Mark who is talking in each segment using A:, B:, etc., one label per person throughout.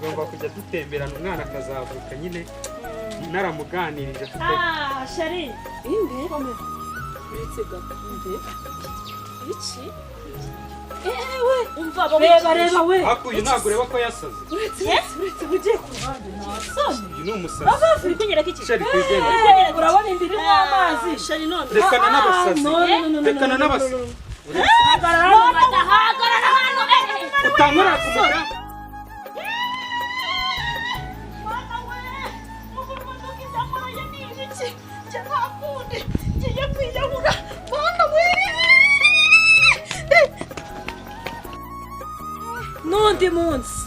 A: Tugomba kujya dutemberana, umwana akazavuka nyine naramuganirije afite.
B: Ah, chéri.
C: Inde? Uretse gato, inde? Iki? Ewe,
B: Umva.
C: Reba, reba we.
A: Ariko uyu ntabwo ureba ko yasaze?
C: Uretse, uretse, ugiye ku ruhande, nta soni.
A: Uyu ni umusazi.
B: Uri kunyereka iki?
A: Chéri, twigendere.
C: Urabona inda irimo amazi.
B: Chéri, none
A: Rekana n'abasazi.
C: No, no, no, no,
A: Rekana
C: no, no,
A: n'abasazi.
C: no, no. Hagarara hano.
B: Hagarara hano.
A: Utankorera ku mudamu.
B: Mwana we, ubu ibyankoreye ni ibiki? Njye nta kundi, ngiye kwiyahura, mwana we.
C: N'undi munsi.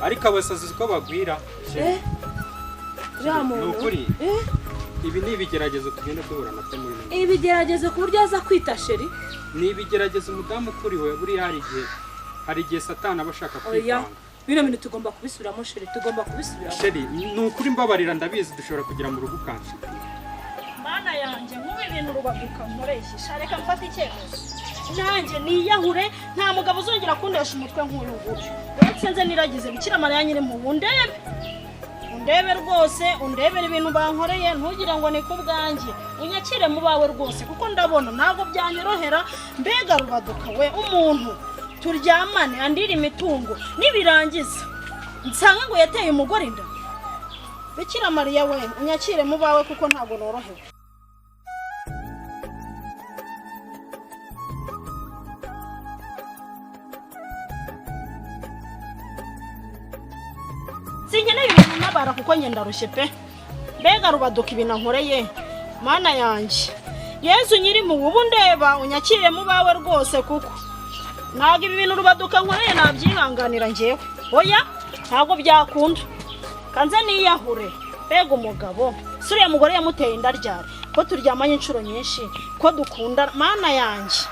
A: Ariko abasazi uko bagwira.
C: Eh, uriya
A: Ni
C: muntu.
A: ukuri.
C: Eh,
A: Ibi ni ibigeragezo tugenda duhura nabyo muri ino minsi.
C: Ibigeragezo ku buryo aza kwita chéri.
A: Ni ibigeragezo. Umudamu ukuriwe buriya hari igihe Satani aba ashaka
C: Oya.
A: kwivanga.
C: Bino bintu tugomba kubisubiramo, chéri, tugomba kubisubiramo.
A: Chéri, ni ukuri mbabarira, ndabizi dushobora kugera mu rugo ukanshika.
B: Mana yanjye, nk'ubu ibintu Rubaduka nkoresha, reka mfate icyemezo nanjye niyahure. Nta mugabo uzongera kundesha umutwe nk'uyu nguyu. Uretse nze niragize Bikira Mariya nyiri mu undebe, undebe rwose, undebere ibintu bankoreye, ntugire ngo ni ku bwanjye, unyakire mu bawe rwose, kuko ndabona ntabwo byanyorohera. Mbega Rubaduka we, umuntu turyamane andira imitungo, nibirangiza nsange ngo yateye umugore inda. Bikira Mariya we, unyakire mu bawe kuko ntabwo norohewe. Sinkeneye umuntu untabara kuko njye ndarushye pe. Mbega Rubaduka ibintu ankoreye, Mana yanjye! Yezu nyiri mu bubu, ndeba unyakire mu bawe rwose, kuko ntabwo ibi bintu Rubaduka nkoreye nabyihanganira njyewe. Oya, ntabwo byakunda, kanze niyahure. Mbega umugabo! Si uriya mugore yamuteye inda ryari, ko turyamanye inshuro nyinshi, ko dukunda? Mana yanjye!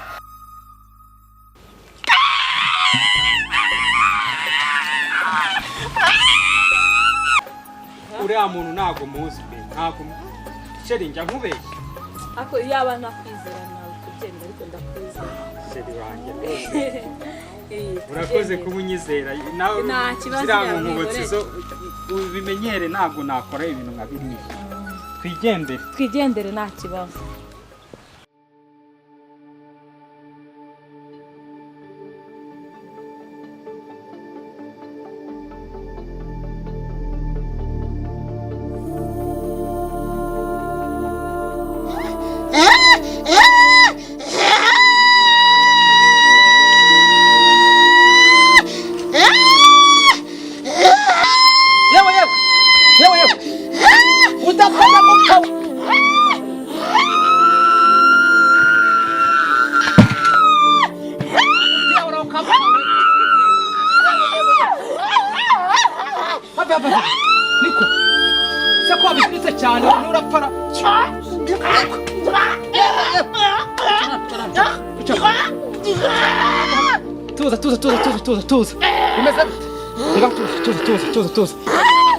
A: Uriya muntu ntabwo muzi pe, ntabwo chéri njya nkubeshya.
C: Ariko yaba ntakwizera nawe kubyemera, ariko ndakwizera.
A: Chéri wanjye rwose,
C: Eh,
A: urakoze
C: tubyemere.
A: kuba unyizera nawe.
C: Nta kibazo,
A: ziriya
C: yawe
A: nkubutsi zo ubimenyere, ntabwo nakora ibintu nka biriya. Twigendere.
C: Twigendere, nta kibazo.
D: Yewe, yewe, yewe, yewe, udakora gupfa. Yewe, urakapfa. Have, have, have. Niko se ko wabisuritse cyane, nturapfara? Icara. Tuza, tuza, tuza, tuza, tuza, tuza. Bimeze bite? Ngaho tuza, tuza, tuza, tuza, tuza.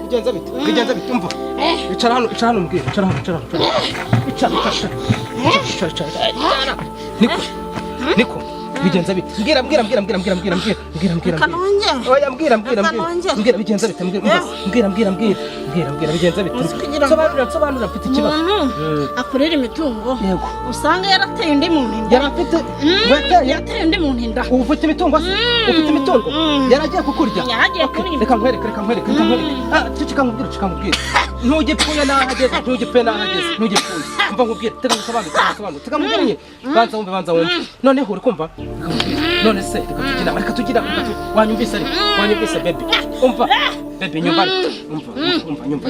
D: Bigenze bite? Bigenze bite? Umva, icara hano, icara hano mbwira. Icara hano, icara hano, icara, icara, icara, icara, icara, icara. Niko, niko, bigenze bite? Mbwira, mbwira, mbwira, mbwira, mbwira, mbwira, mbwira, mbwira, mbwira.
B: Kanongere.
D: Oya, mbwira, mbwira, mbwira.
B: Kanongere.
D: Mbwira, bigenze bite? Mbwira, mbwira, mbwira, mbwira, mbwira, mbwira, bigenze bite?
B: Kugira ngo-
D: Sobanura, sobanura, mfite ikibazo.
B: Umuntu akurira imitungo,
D: Yego.
B: usanga yarateye undi muntu inda.
D: Yari afite yateye
B: Yateye undi muntu inda.
D: Ubu ufite imitungo se? Ufite imitungo? Yaragiye kukurya?
B: Yaragiye
D: Okay,
B: kurya.
D: Reka nkwereke, reka nkwereke, reka nkwereke. Ah, ceceka nkubwire, ceceka nkubwire. Ntugipfuye n'ahageze, ntugipfuye n'ahageze, ntugipfuye. Umva nkubwire, tega ngusobanure, tega ngusobanure, tega nkubwire nyine. Banza wumve, banza wumve. Noneho uri kumva? Reka nkubwire. None se reka tugire inama, reka tugire inama, reka wanyumvise ariko, wanyumvise baby. Umva, baby, nyumva ariko. Umva, umva, nyumva, nyumva,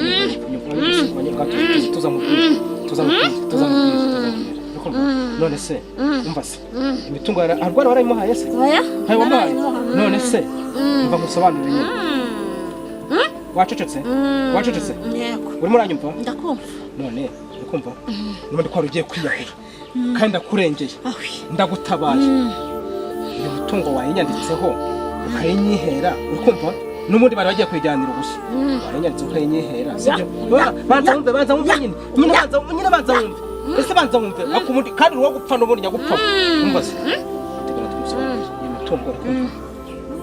D: nyumva, wanyumvise, wanyumva, tuza, tuza nkubwire, tuza nkubwire, tuza nkubwire, tuza nkubwire. Uri kumva? None se, umva se, imitungo arwara warayimuhaye se?
B: Oya.
D: Ntayo wamuhaye? None se, umva ngusobanurire nyine. Wacecetse? Wacecetse?
B: Yego.
D: Urimo uranyumva?
B: Ndakumva.
D: None uri kumva? N'ubundi ko wari ugiye kwiyahura kandi ndakurengeye,
B: Ahwi.
D: ndagutabaye. Iyo mitungo wayinyanditseho ukayinyihera, uri kumva? N'ubundi bari bagiye kuyijyanira ubusa. Wayinyanditse ukayinyihera, sibyo? Banza wumve, banza wumve nyine, nyine banza, nyine banza wumve. Ese banza wumve, ariko ubundi kandi uri uwo gupfa, n'ubundi nyagupfa. Umva se, tegana tumusobanurire. Iyo mitungo, uri kumva,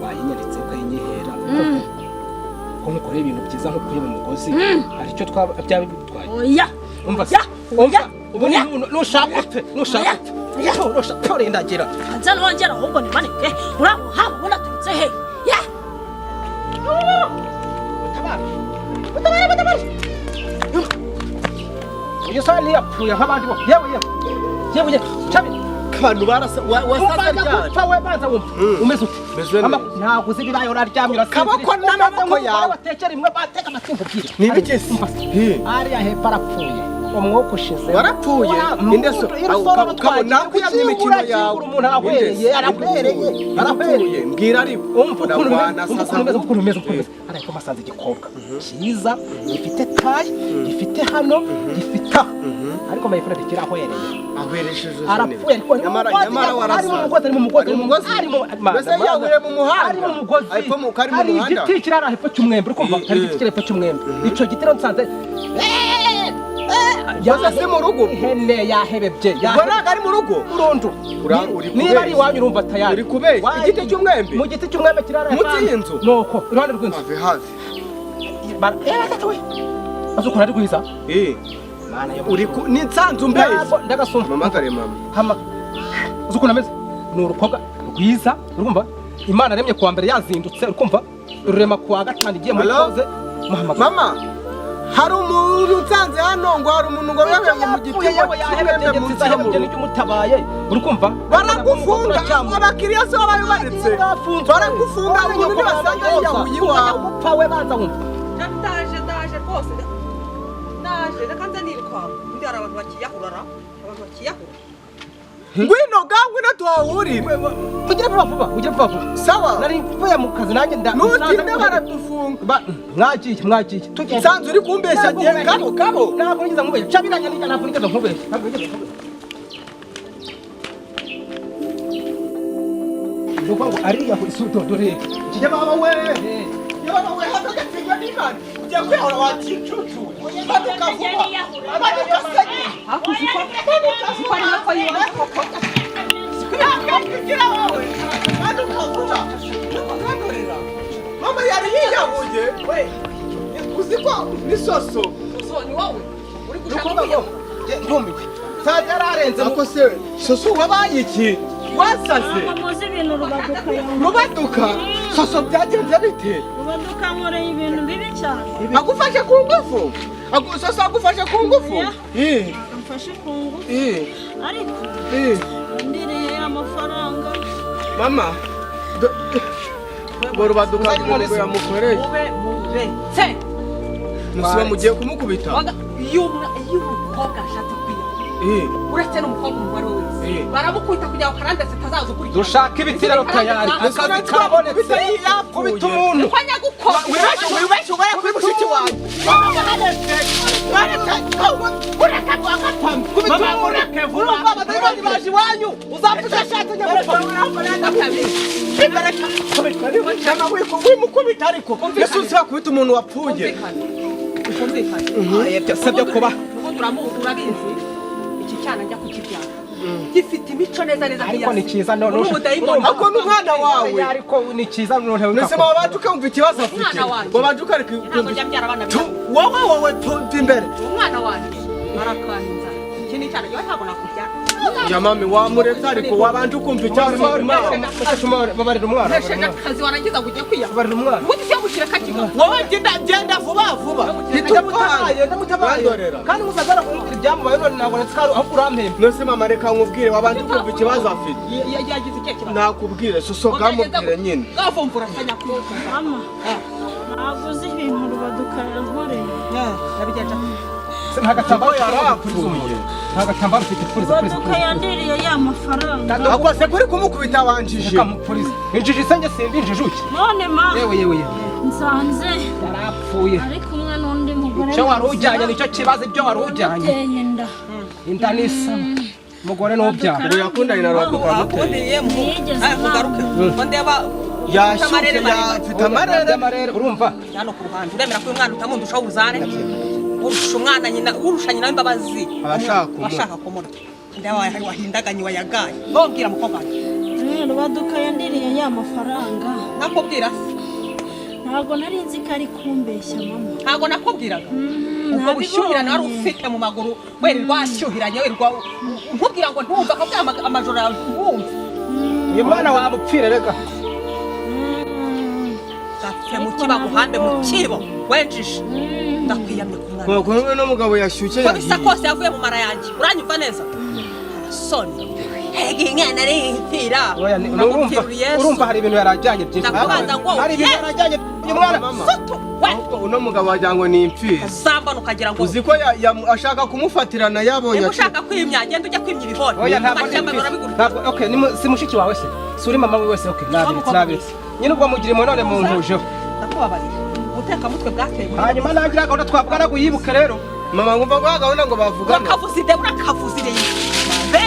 D: wayinyanditse ukayinyihera, uri kumva? Ko nkukoreye ibintu byiza nkukuye mu mugozi, hari icyo twaba byaba bigutwaye?
B: Oya.
D: Umva se.
B: Oya.
D: Umva.
B: Oya.
D: Ubu nushaka upfe, nushaka upfe. Nushaka urindagira.
B: Nza nongera ahubwo nimanike uriya muhanga ubundi aturutse he ya?
D: Mutabare, mutabare, mutabare! Uyu saha ntiyapfuye nk'abandi bo. Yewe, yewe, yewe, yewe, cabi!
E: Abantu barasa wasaza
D: Ubanza
E: ryari?
D: gupfa we, banza wumva. Umeze ute?
E: Meze neza.
D: Ntabwo uzi ibibaye, uraryamye, urasinziriye.
E: Kaboko n'amaboko
D: Umeze nk'umugore
E: yawe.
D: watekera imwe batega amatwi nkubwire.
E: Ni ibiki se?
D: Umva se.
E: Hi.
D: Ariya hepfo arapfuye, umwuka ushize.
E: Warapfuye? Inde so? Kabo nakwiyamye imikino yawe.
D: Umuntu arahwereye, arahwereye, arahwereye.
E: Mbwira ariko.
D: Umva ukuntu
E: Ndagwana,
D: umeze, umva
E: sasa
D: ukuntu umeze,
E: ngo-
D: ukuntu umeze, ukuntu umeze. Hariya hepfo masanze igikobwa cyiza gifite taille, gifite hano, gifite aha, ariko my friend, kirahwereye.
E: Ahweresheje.
D: Arapfuye, ariko ari mu
E: Nyamara
D: mugozi,
E: nyamara
D: ari mu
E: warasaze.
D: mugozi, ari mu mugozi,
E: Ari mu mugozi?
D: ari mu
E: Mbese yahuriye mu muhanda?
D: Ari mu mugozi.
E: Hepfo kari mu
D: Hari
E: muhanda?
D: igiti kiri hariya hepfo cy'umwembe, uri kumva? Hari igiti kiri hepfo cy'umwembe, icyo giti rero nsanze
E: Mbese si mu rugo?
D: Ihene yahebebye.
E: Ubwo ntabwo ari mu rugo?
D: Burundu.
E: Uri
D: Niba ari
E: kubeshya.
D: iwanyu urumva tayari.
E: Uri kubeshya. Igiti cy'umwembe?
D: Mu giti cy'umwembe kiri hariya
E: Munsi
D: hepfo.
E: y'inzu?
D: Nuko iruhande rw'inzu.
E: Have have.
D: Tata we, azi ukuntu ari rwiza. Mana yo!
E: Uri ku ni nsanzu mbeshya.
D: Ntabwo ndagasumba.
E: Mamagare mama.
D: Hama uzi ukuntu ameze? Ni urukobwa rwiza, urumva? Imana yaremye kuwa mbere yazindutse, urikumva? Rurema kuwa gatanu igiye muri
E: Hello?
D: koze muhamagara.
E: Mama, hari umuntu unsanze hano ngo hari umuntu ngo yabe mu giti
D: Yapfuye yewe, yahebebye,
E: munsi
D: ndetse
E: yo mu
D: yahebebye
E: rugo.
D: nicyo umutabaye, urikumva?
E: Baragufunga, abakiriya se babaye baretse. Baragufunga, umuntu ntibasanga yiyahuye iwawe.
D: Gupfa we, banza wumva.
F: Ndaje, ndaje rwose, ndaje, reka nze nirukanka. Undi hari abantu bakiyahura ra, abantu bakiyahura.
E: Ngwino ga, ngwino tuhahurire.
D: Ugire vuba vuba, ugire vuba vuba.
E: Sawa.
D: Nari mvuye mu kazi nanjye nda
E: Nutinde baradufunga.
D: Mwagiye, mwagiye, tugende.
E: Nsanze uri kumbeshya gihe kabo kabo.
D: Ntabwo nigeze nkubeshya, cabiranye nijya, ntabwo nigeze nkubeshya, ntabwo nigeze nkubeshya. Ni ukuvuga ngo ariya isudo dore.
E: Yababa we. Yababa we, hano gatsindwa n'Imana. Ugiye kwihora wakicucu. Manuka vuba. Manuka se.
F: Ariko uzi ko uzi ko ari nako yiwe koko?
E: Kugira wowe. Manuka vuba. Ntukankorera. Mama yari yiyahuye. Uzi ko ni soso.
F: Soso, ni wowe uri
D: Ni
F: gushaka
D: ukuvuga ngo
F: kwiyahura?
D: nge ndumiwe, nsanze yararenze
E: Ako se soso wabaye iki? Wasaze.
B: Ntabwo muzi ibintu Rubaduka yankoreye.
E: Rubaduka. Soso, byagenze bite?
B: Rubaduka yankoreye ibintu bibi cyane.
E: Agufashe ku ngufu. Soso agufashe ku ngufu.
B: Oya.
E: Eh.
B: Amfashe ku ngufu.
E: Eh.
B: Ariko
E: Eh.
B: ndiriye amafaranga.
E: Mama. Ngo Rubaduka ngo yamukoreye.
F: Mube muretse.
E: Musiba mugiye kumukubita.
F: Waga, iyo umukobwa ashatse kwiyahura, uretse n'umukobwa, umugore we wese, baramukubita kugira ngo karande zitazaza ukurikira.
D: Dushaka ibiti rero, tayari akazi kabonetse, kubita umuntu.
F: Ko nyagukora.
E: Wibeshye, wibeshye ubare kuri mushiki wanjye.
D: Mama, mureke vuba, abadayimoni baje iwanyu, uzapfa udashatse nyagupfa.
E: Wimukubita ariko. Ese uzi wakubita umuntu wapfuye?
F: Kumvikane.
D: Ibyo se byo kuba
F: Ubundi urabizi, iki cyana njya kukibyara gifite imico neza neza.
D: Ariko ni cyiza none.
F: Uri umudayimoni.
E: Ako ni umwana wawe.
D: Ariko ni cyiza none.
E: Nese wabanje ukumva ikibazo afite.
F: Umwana wanjye.
E: Wabanje ukareka.
F: Ntabwo njya mbyara abana
E: Tu, wowe wowe tu imbere.
F: Umwana wanjye arakaha inzara. Iki ni icyana, njyewe ntabwo nakubyara.
E: Ya mami, wamuretse ariko wabanje ukumva ikibazo.
D: Babarira umwana.
F: Ntesheje akazi, warangiza ngo ujye kwiyahura.
D: Babarira umwana.
F: Ubundi se mushyire kakiga.
E: Wowe genda, genda vuba vuba.
D: Ndamutabaye, ndamutabaye.
E: Urandorera.
D: Kandi musaza arakubwira ibyamubaye none, ntabwo ndetse ahubwo urampemba.
E: Nose mama, reka nkubwire, wabanje ukumva ikibazo afite.
F: Yagize ikihe kibazo?
E: Nakubwire soso, bwamubwire nyine.
F: Bwavumvura akanyakubwa.
B: Mama, ntabwo uzi ibintu Rubaduka yankoreye.
F: Yabigenje ate?
D: Nta gatambaro.
E: Yarapfuye.
D: Nta gatambaro ufite? Puriza, puriza.
B: Rubaduka yandiriye ya mafaranga.
E: Ahubwo se kuri kumukubita wanjije.
D: Reka mupurize injiji se, njye simba injijuke.
B: None ma,
D: Yewe, yewe, yewe!
B: nsanze
D: Yarapfuye.
B: ari kumwe n'undi mugore.
D: Icyo wari ujyanye nicyo kibazo, ibyo wari ujyanye.
B: Uteye inda.
D: Inda n'isaba umugore n'ubyara.
E: Ngo yakundanye na Rubaduka gute?
F: Ubundi ye
B: Ntiyigeze
F: mugaruke ngo ndeba.
E: Yashyushye.
F: Amarere maremare.
E: Afite amarere.
D: Amarere, urumva?
F: Hano ku ruhande, uremera ko uyu mwana utamundushaho ubuzare? Urusha umwana nyina, urusha nyina w'imbabazi.
E: Abashaka kumurya.
F: Abashaka kumurya. Ndeba wahindaganye, wayagaye. Mbabwira mukobwa wanjye.
B: Rubaduka yandiriye ya mafaranga.
F: Nakubwira se.
B: Ntabwo nari nzi ko ari kumbeshya, mama.
F: Ntabwo nakubwiraga ubwo bushyuhirane wari ufite mu maguru, wirirwa washyuhiranye, wirirwa nkubwira ngo ntumva ko bwa amajoro yawe ntumva.
D: Uyu mwana wamupfira rega.
F: Gapfe mu kiba, guhambe mu kibo wenjije, ndakwiyamye ku mwana.
E: Kwa n'umugabo yashyushye.
F: Ko bisa
E: Yahiye.
F: kose yavuye mu mara yanjye, uranyumva neza? Soni, hega inyana arihitira.
D: Oya, urumva, urumva hari ibintu yarajyanye byinshi.
F: Ndakubaza ngo
D: Hari ibintu
F: ye!
D: yarajyanye uyu mwana.
E: Mama.
F: Sutu we.
E: Ahubwo uno mugabo wagira ngo ni imfizi.
F: Uzambona ukagira ngo
E: Uzi ko ashaka kumufatirana yabonye.
F: Niba ushaka kwimya, genda ujya kwimya ibihori.
D: Oya, ntabwo ndi
F: Amashyamba
D: imfizi.
F: barabigura.
D: Ntabwo, okay, ni si mushiki wawe se, si uri mama we wese? Okay, nabiretse.
F: Mukobwa.
D: Nabiretse nyine, ubwo mugira imwe none muntujeho.
F: Ndakubabariye ubutekamutwe bwateye muri
D: Hanyuma nangira gahunda twavugana ngo uyibuke rero.
E: Mama, ngumva ngo gahunda ngo bavugana.
F: Urakavuza ide, urakavuza ide be.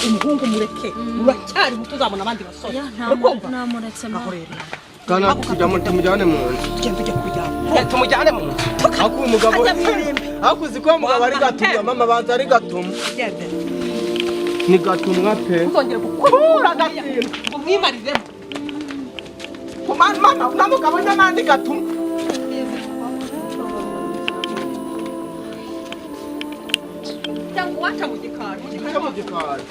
F: Umuhungu mureke, uracyari muto, uzabona abandi basore.
B: Oya,
F: Uri kumva?
B: namuretse mama.
F: Aho rero.
E: Kana tujya tumujyane mu nzu.
F: Tugenda ujya kuryama.
D: Tumujyane mu nzu.
E: Ariko uyu mugabo
F: Ajya mu irimbi.
E: Ariko uzi ko uwo mugabo ari gatumwa, mama, banza ari gatumwa.
F: Ugende.
E: Ni gatumwa pe.
F: Uzongere gukura umwimariremo.
E: Mama, uno mugabo nyamara ni gatumwa.
F: Cyangwa uwaca mu gikari, mu gikari.
E: Ujya mu gikari.